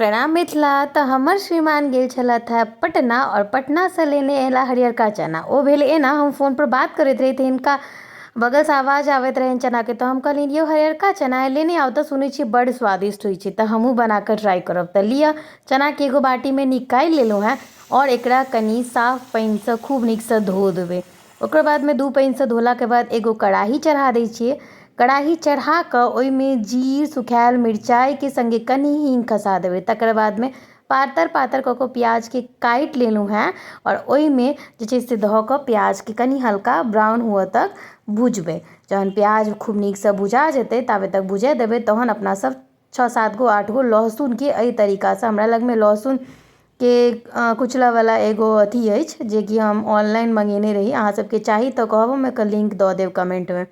प्रणाम मिथिला। तऽ हमर श्रीमान गेल छलथि हेँ पटना आओर पटनासँ लेने अयला हरियरका चना। ओ भेल एना, हम फोनपर बात करैत रही तऽ हिनका बगलसँ आवाज आबैत रहनि चनाके, तऽ हम कहलियनि यौ हरियरका चना लेने आउ तऽ सुनै छियै बड्ड स्वादिष्ट होइ छै, तऽ हमहूँ बनाकऽ ट्राइ करब। तऽ लिअ, चनाके एगो बाटीमे निकालि लेलहुँ हेँ आओर एकरा कनि साफ पानिसँ खूब नीकसँ धो देबै। ओकर बादमे दू पानिसँ धोलाके बाद एगो कड़ाही चढ़ा दै छियै। कड़ाही चढ़ा कऽ ओहिमे जीर, सुखायल मिरचाइके सङ्गे कनि हीङ्ग खसा देबै। तकर बादमे पातर पातर कऽ कऽ प्याजके काटि लेलहुँ हेँ आओर ओहिमे जे छै से धऽ कऽ प्याजके कनि हल्का ब्राउन हुअ तक भुजबै। जहन प्याज खूब नीकसँ भुजा जेतै, ताबे तक भुजै देबै। तहन अपना सब 6, 7 गो, 8 गो लहसुनके एहि तरीकासँ, हमरा लगमे लहसुनके कुचलऽवला एगो अथी अछि जेकि हम ऑनलाइन मङ्गेने रही, अहाँ सबके चाही तऽ कहब, हम एकर लिङ्क दऽ देब कमेन्टमे।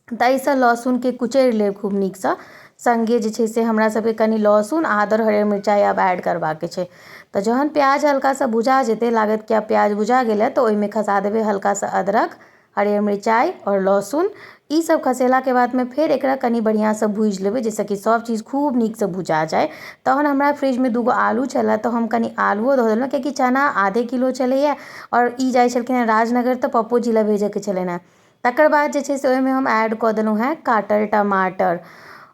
ताहिसँ लहसुनके कुचरि लेब खूब नीकसँ। सङ्गे जे छै से हमरा सबके कनि लहसुन, आद आओर हरियर मिरचाइ आब ऐड करबाके छै। तऽ जहन प्याज हल्का सा भुजा जेतै, लागत कि आब प्याज भुजा गेलै, तऽ ओहिमे खसा देबै हल्का सा अदरक, हरियर मिरचाइ आओर लहसुन। ई सब खसेलाके बादमे फेर एकरा कनि बढ़िआँसँ भूजि लेबै, जाहिसँ कि सब चीज खूब नीकसँ भुजा जाइ। तहन हमरा फ्रिजमे 2 गो आलू छलै, तऽ हम कनि आलुओ दऽ देलहुँ, कियाकि चना आधे किलो छलैए आओर ई जाइ छलखिन हेँ राजनगर, तऽ पप्पोजी लए भेजऽके छलनि हेँ। तकर बाद जे छै से ओहिमे हम ऐड कऽ देलहुँ हेँ काटल टमाटर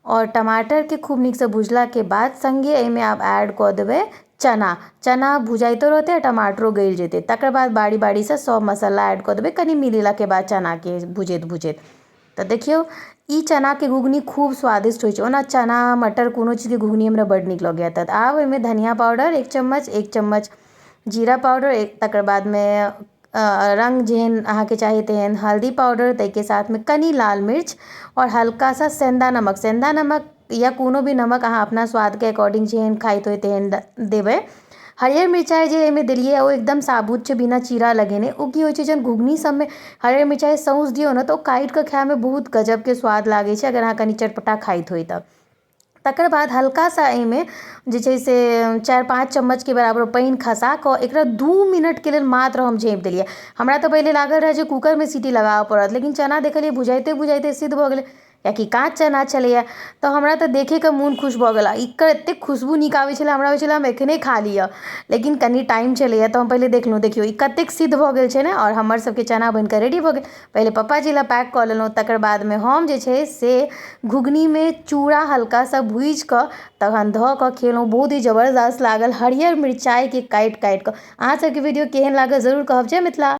आओर टमाटरके खूब नीकसँ भुजलाके बाद सङ्गे एहिमे आब ऐड कऽ देबै चना। चना भुजाइतो रहतै आ टमाटरो गलि जेतै। तकर बाद बारी बारीसँ सब मसाला ऐड कऽ देबै कनि मिलेलाके बाद चनाके भुजैत भुजैत। तऽ देखियौ, ई चनाके घुघनी खूब स्वादिष्ट होइ छै। ओना चना, मटर, कोनो चीजके घुघनी हमरा बड्ड नीक लगैए। तऽ आब ओहिमे धनिया पाउडर 1 चम्मच, 1 चम्मच जीरा पाउडर, तकर बादमे रङ्ग जेहन अहाँके चाही तेहन हल्दी पाउडर, ताहिके साथमे कनि लाल मिर्च आओर हल्का सा सेन्धा नमक। सेन्धा नमक या कोनो भी नमक अहाँ अपना स्वादके अकॉर्डिंग जेहन खाइत होइ तेहन देबै। हरियर मिरचाइ जे एहिमे देलियै, ओ एकदम साबुत छै, बिना चीरा लगेने। ओ की होइ छै, जहन घुघनी सबमे हरियर मिरचाइ सौंस दियौ ने, तऽ ओ काटि कऽ खाइमे बहुत गजबके स्वाद लागै छै, अगर अहाँ कनि चटपटा खाइत होइ तऽ। तकर बाद हल्का सा एहिमे जे छै से 4, 5 चम्मचके बराबर पानि खसा कऽ एकरा 2 मिनटके लेल मात्र हम झाँपि देलियै। हमरा तऽ पहिले लागल रहै जे कूकरमे सीटी लगाबऽ पड़त, लेकिन चना देखलियै भुजाइते भुजाइते सिद्ध भऽ गेलै, किएकि काँच चना छलैए। तऽ हमरा तऽ देखेके मोन खुश भऽ गेल। एकर एतेक खुशबू नीक आबै छलै, हमरा होइ छलै हम एखने खा लिअ, लेकिन कनि टाइम छलैए, तऽ हम पहिले देखलहुँ। देखियौ, ई कतेक सिद्ध भऽ गेल छै ने। आओर हमर सबके चना बनिकऽ रेडी भऽ गेल। पहिले पप्पाजी लए पैक कऽ लेलहुँ, तकर बादमे हम जे छै से घुघनीमे चूड़ा हल्का सा भुजि कऽ तहन धऽ कऽ खेलहुँ। बहुत ही जबरदस्त लागल, हरियर मिरचाइके काटि काटि कऽ। अहाँ सबके वीडियो केहन लागल, जरूर कहब। जय मिथिला।